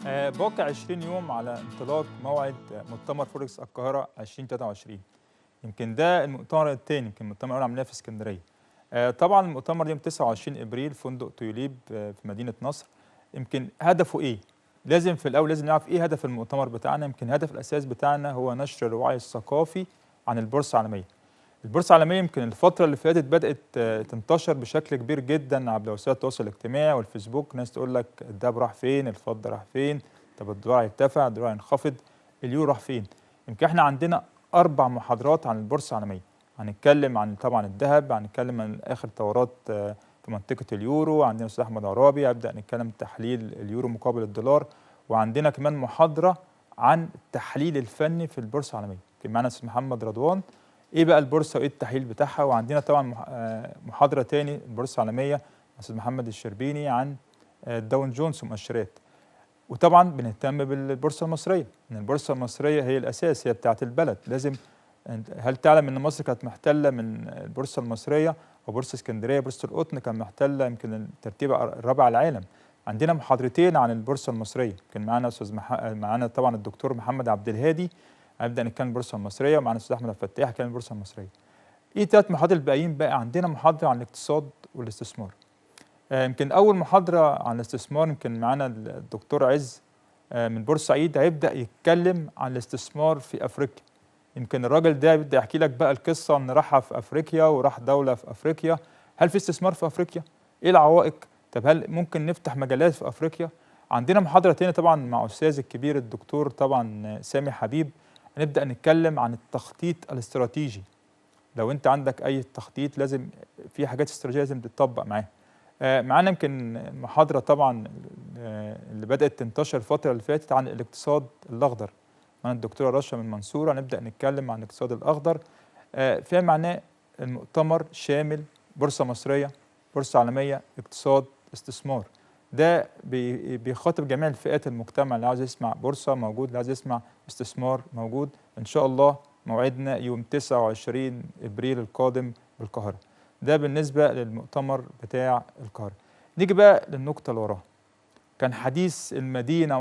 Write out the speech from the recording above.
باقي 20 يوم على انطلاق موعد مؤتمر فوركس القاهرة 2023. يمكن ده المؤتمر الثاني، يمكن المؤتمر الأول عملناه في اسكندرية. طبعا المؤتمر يوم 29 ابريل فندق تيوليب في مدينة نصر. يمكن هدفه ايه؟ لازم في الاول لازم نعرف ايه هدف المؤتمر بتاعنا. يمكن الهدف الاساس بتاعنا هو نشر الوعي الثقافي عن البورصة العالمية. البورصة العالمية يمكن الفترة اللي فاتت بدات تنتشر بشكل كبير جدا عبر وسائل التواصل الاجتماعي والفيسبوك. ناس تقول لك الدهب راح فين، الفضة راح فين، طب الدولار هيرتفع، الدولار هينخفض، اليورو راح فين. يمكن احنا عندنا 4 محاضرات عن البورصة العالمية. هنتكلم عن طبعا الذهب، هنتكلم عن اخر تطورات في منطقة اليورو، عندنا الاستاذ احمد عرابي هيبدا نتكلم تحليل اليورو مقابل الدولار، وعندنا كمان محاضرة عن التحليل الفني في البورصة العالمية. كان معانا الاستاذ محمد رضوان، ايه بقى البورصة وايه التحليل بتاعها. وعندنا طبعا محاضرة تاني البورصة العالمية الاستاذ محمد الشربيني عن الداون جونز ومؤشرات. وطبعا بنهتم بالبورصه المصرية، ان البورصة المصرية هي الاساس، هي بتاعه البلد. لازم، هل تعلم ان مصر كانت محتلة من البورصة المصرية او بورصة اسكندرية، بورصة القطن كان محتلة يمكن الترتيب الرابع على العالم. عندنا محاضرتين عن البورصة المصرية، كان معانا استاذ معانا طبعا الدكتور محمد عبد الهادي هنبدا نتكلم البورصة المصرية، ومعانا الاستاذ احمد عبد الفتاح هيتكلم البورصة المصرية. ايه 3 محاضرات الباقيين بقى؟ عندنا محاضرة عن الاقتصاد والاستثمار. يمكن اول محاضرة عن الاستثمار يمكن معانا الدكتور عز من بورسعيد، هيبدا يتكلم عن الاستثمار في افريقيا. يمكن الراجل ده بيبدا يحكي لك بقى القصة ان راح في افريقيا وراح دولة في افريقيا، هل في استثمار في افريقيا؟ ايه العوائق؟ طب هل ممكن نفتح مجالات في افريقيا؟ عندنا محاضرة تانية طبعا مع استاذ الكبير الدكتور طبعا سامي حبيب، هنبدا نتكلم عن التخطيط الاستراتيجي. لو انت عندك اي تخطيط لازم في حاجات استراتيجية لازم تتطبق معاها. معانا يمكن محاضرة طبعا اللي بدات تنتشر الفترة اللي فاتت عن الاقتصاد الاخضر، معانا الدكتورة رشا من المنصورة، هنبدا نتكلم عن الاقتصاد الاخضر. فيما معناه المؤتمر شامل بورصة مصرية، بورصة عالمية، اقتصاد، استثمار. ده بيخاطب جميع الفئات المجتمع، اللي عاوز يسمع بورصة موجود، اللي عايز يسمع استثمار موجود. ان شاء الله موعدنا يوم 29 ابريل القادم بالقاهرة. ده بالنسبة للمؤتمر بتاع القاهرة. نيجي بقى للنقطة اللي وراها. كان حديث المدينة